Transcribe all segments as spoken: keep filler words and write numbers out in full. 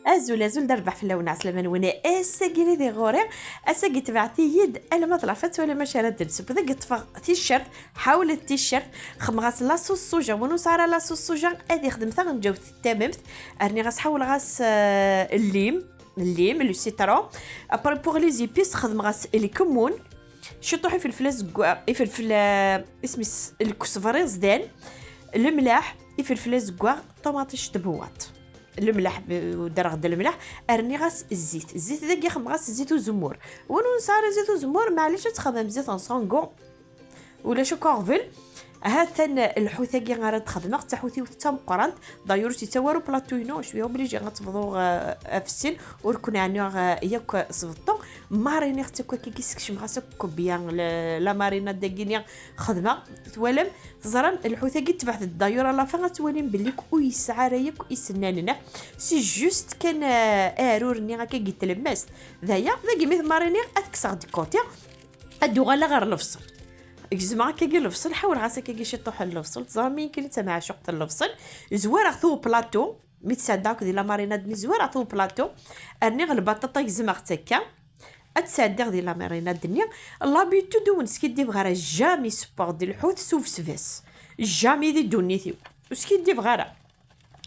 Azul, azul, d rrbeḥ fell-awen, ɛeslama-nwen. Ass-agi-ni di ɣur-i, ass-agi tebɛet-iyi-d alma d lafat wala maca ara d-nseww. Deg ṭṭfeɣ ticcert, ḥawlet ticcert, xedmeɣ-as la sauce soja. Win ur nesɛi ara la sauce soja, ad ixdem taɣenǧawt tamemt. Rniɣ-as, ḥawleɣ-as, euh, llim, llim, le citron. Après, pour les épices, xedmeɣ-as lkemmun, ciṭuḥ ifelfel azeggaɣ, ifelfel, euh, isem-is, lkusber iẓdan, lemlaḥ, ifelfel azeggaɣ, ṭumaṭic tbewwaṭ. Lemleḥ, ddreɣ-d lemleḥ, rniɣ-as zzit. Zzit dagi xedmeɣ-as zzit uzemmur. Win ur nesɛi ara zzit uzemmur, maɛlic ad txedmem zzit n sango. Ulac akk aɣbel. Ha-t-an lḥut-agi ara d-xedmeɣ, d taḥutiwt d tameqqrant. D'ailleurs, ur tt-yettawi ara uplaṭu-inu, je suis obligée ad tt-bḍuɣ, euh, ɣef sin, ur ken-ɛniɣ, euh, yakk s beṭṭu. Mariniɣ-tt akk akkagi, skecmeɣ-as akk bien, la, la marinade-agi-ni xedmeɣ. Twalam, teẓram, lḥut-agi tebɛet-d d'ailleurs à la fin, ad twalim belli ur yesɛi ara yakk isennanen, ah. C'est juste kan, euh, aɛrur-nni akkagi n tlemmast. D aya, dagi mi t-mariniɣ, ad t-kkseɣ de côté. Ad d-uɣaleɣ ɣer lebṣel. Gezmeɣ akkagi lebṣel, ḥawleɣ-as akkagi ciṭuḥ n lebṣel. Teẓram mi nekni d tamɛacuqt n lebṣel. Zwareɣ-t au plateau. Mi tt-sɛeddaɣ akk di la marinade-nni, zwareɣ-t au plateau. Rniɣ lbaṭaṭa, gezmeɣ-tt akka. Ad tt-sɛeddiɣ di la marinade-nni. L'habitude ur wen-skiddibeɣ ara, jamais support di lḥut s ubesbas. Jamais di ddunit-iw. Ur skiddibeɣ ara.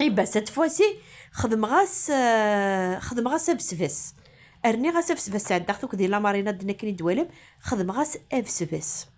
Iba, cette fois-ci, xedmeɣ-as, euh, xedmeɣ-as abesbas. Rniɣ-as abesbas, sɛeddaɣ-t akk di la marinade-nni akken i d-twalam, xedmeɣ-as abesbas.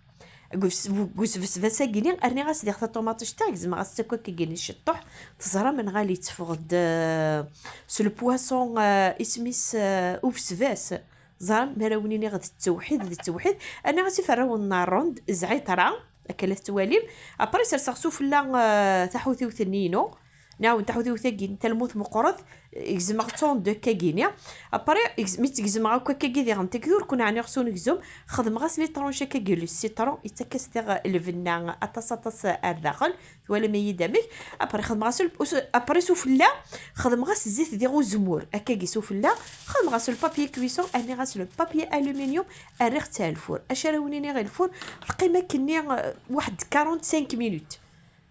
Deg ubes-, deg usbesbas-agi-ni, rniɣ-as diɣ taṭumaṭict-a, gezmeɣ-as-tt akk akkagi-ni ciṭuḥ. Teẓram, nɣal yetteffeɣ-d, euh, s le poisson, euh, isem-is, euh, ubesbas. Ẓram, mi ara wen-iniɣ d ttewḥid, d ttewḥid. Rniɣ-as iferrawen n rrund, zɛiṭra, akka la tettwalim. Après, serseɣ sufella, euh, taḥutiwt-nni-inu. Nɛawed taḥutiwt-agi n talmut meqqret, gezmeɣ-tt en deux akkagi-ni. Après, gez-, mi tt-gezmeɣ akk akkagi diɣen, tagi ur ken-ɛniɣ s unegzum, xedmeɣ-as les tranches akkagi, le citron, yettak-as diɣ lbenna aṭas, aṭas ar daxel. Twalam-iyi-d amek? Après, xedmeɣ-as le, us-, après sufella, xedmeɣ-as zzit diɣ uzemmur. Akkagi sufella, xedmeɣ-as le papier cuisson, rniɣ-as le papier aluminium, rriɣ-tt ar lfur. Acu ara wen-iniɣ i lfur? Teqqim akkenni, euh, waḥed quarante-cinq minutes.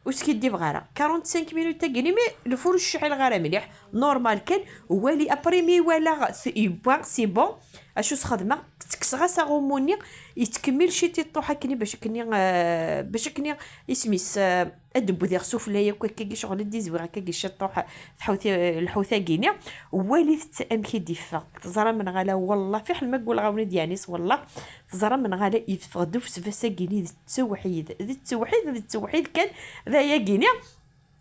Ur skiddibeɣ ara. Quarante-cinq minutes tagi, imi lfur ur cɛileɣ ara mliḥ, normal kan, wali, après mi walaɣ t-, yewwa, c'est bon. Acu sxedmeɣ? Ttekkseɣ-as aɣummu-nni, yettkemmil ciṭiṭuḥ akkenni bac akkenni, euh, bac akkenni isem-is, euh, ad d-wwdiɣ sufella yakk akkagi, ccɣel ad d-izwiɣ akkagi ciṭuḥ, tḥut-, lḥut-agi-ni. Walit-tt amek i d-iffeɣ. Teẓram neɣ ala? Wallah, fiḥel ma gguleɣ-awen-id yeɛni s wallah. Teẓram neɣ ala, yeffeɣ-d ufesbas-agi-ni d ttewḥid, d ttewḥid, d ttewḥid kan, d ayagi-ni.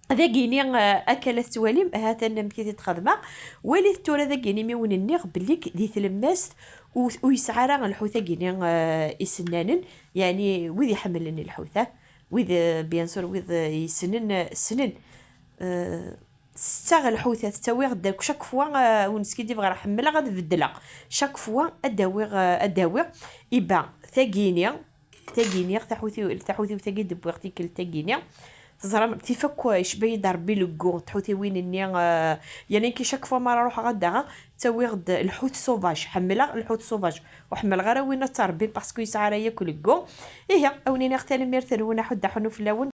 Dagi-ni, eh, akka la tettwalim, ha-t-an amek i t-id-xedmeɣ. Walit tura dagi-ni mi wen-nniɣ belli di tlemmast ur, ur yesɛi ara lḥut-agi-ni, eh, isennanen, yeɛni wid iḥemmlen lḥut, ah, wid, eh, bien sûr, wid, eh, yessnen, eh, ssnen. Eh, Tettaɣ lḥuta, tettawiɣ-d akk, chaque fois, euh, ur neskidib ɣer ḥemmleɣ ad beddleɣ. Chaque fois ad d-awiɣ, euh, ad d-awiɣ. Iba, tagini, tagini, taḥuti-, taḥutiwt-agi d-wwiɣ tikkelt tagini. Teẓram, tif akk, euh, icba-yi-d Rebbi leggu, tḥutiwin-nni, euh, yani ki chaque fois ma ara ruḥeɣ ad d-aɣeɣ, ttawiɣ-d lḥut sauvage. Ḥemmleɣ lḥut sauvage. Ur ḥemmleɣ ara win ad t-rebbi parce que yesɛa ara yakk leggu. Ihi, a wen-iniɣ tanemmirt-nwen, aḥuddu aḥunnu fell-awen.